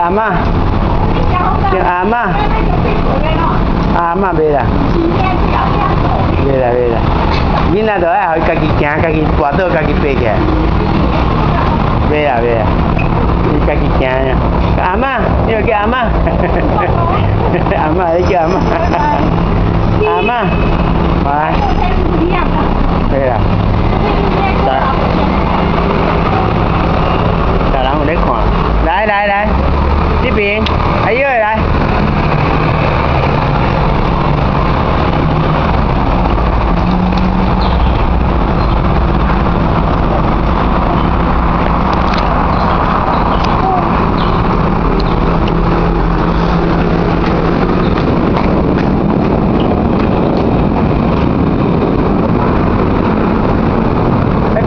阿嬤，叫阿嬤，阿嬤袂啦，袂啦袂啦，囡仔就愛予伊家己行，家己跋倒，家己爬起來。袂啦袂啦，伊家己行。阿嬤，你又叫阿嬤？阿嬤，你叫阿嬤？阿嬤，來。對啦。大人有咧看，來來來，這邊，阿玉來。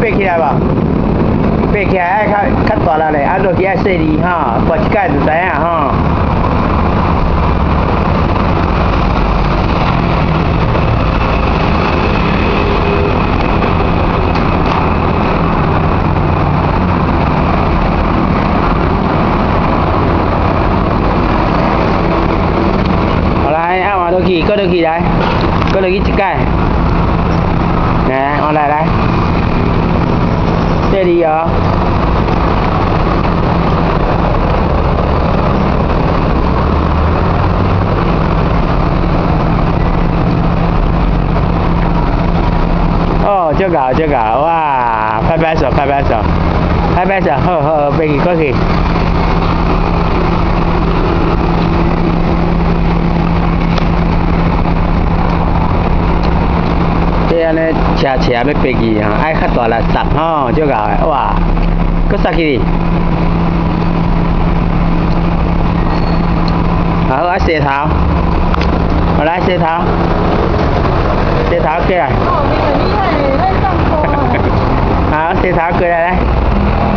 爬起來無？爬起來愛較較大力咧，啊落去愛細力吼，跋一擺就知影吼。好來，啊換落去，閣落去來，閣落去一擺。來，我來來。這裡哦。哦，這個這個，哇！拍拍手，拍拍手，拍拍手，好好，爬去過去。這按呢斜斜要爬去吼，愛較大力捒吼，足𠢕的，哇！閣捒去。好，啊，洗頭，好來洗頭，洗頭過來。哦，你很厲害，你在上坡。好，洗頭過來來。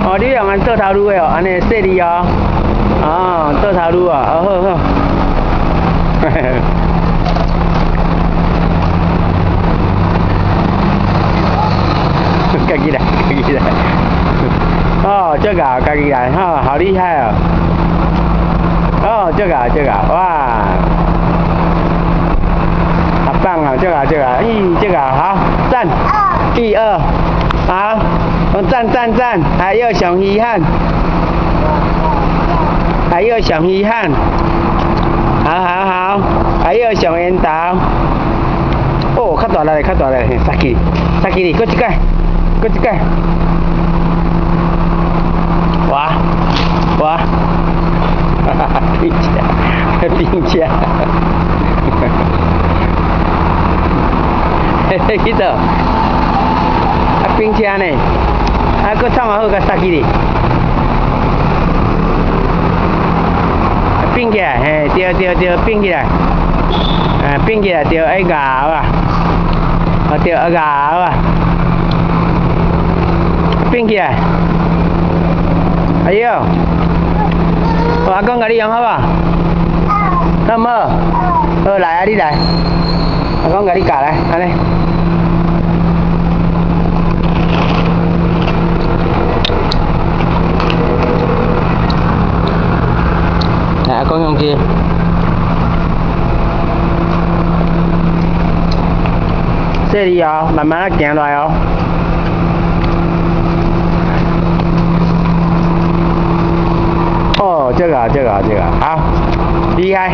哦，你用按倒頭路的哦，按呢細膩哦。哦，倒頭路哦，哦好好。家己來，家己來。哦，這個家己來，哈，好厲害哦。哦，這個這個，哇，好棒啊！這個這個，咦，這個好，讚。第二，好，讚讚讚，還有上稀罕，還有上稀罕，好好好，還有上緣投。哦，較大力，較大力，殺去，殺去，閣一擺，閣一擺。哇，哇，哈哈哈，冰車，冰車，嘿嘿，去倒？啊，冰車呢？啊，閣創好，閣殺起哩。變起來，嘿，對對對，變起來，啊，變起來對，愛咬啊，啊對，愛咬啊，變起來。哎呦，我阿公共你用好無？好毋好？好來啊，你來，阿公共你教來，按呢。來，阿公用機。細膩哦，慢慢仔行落來哦。哦，這個這個這個，好，厲害。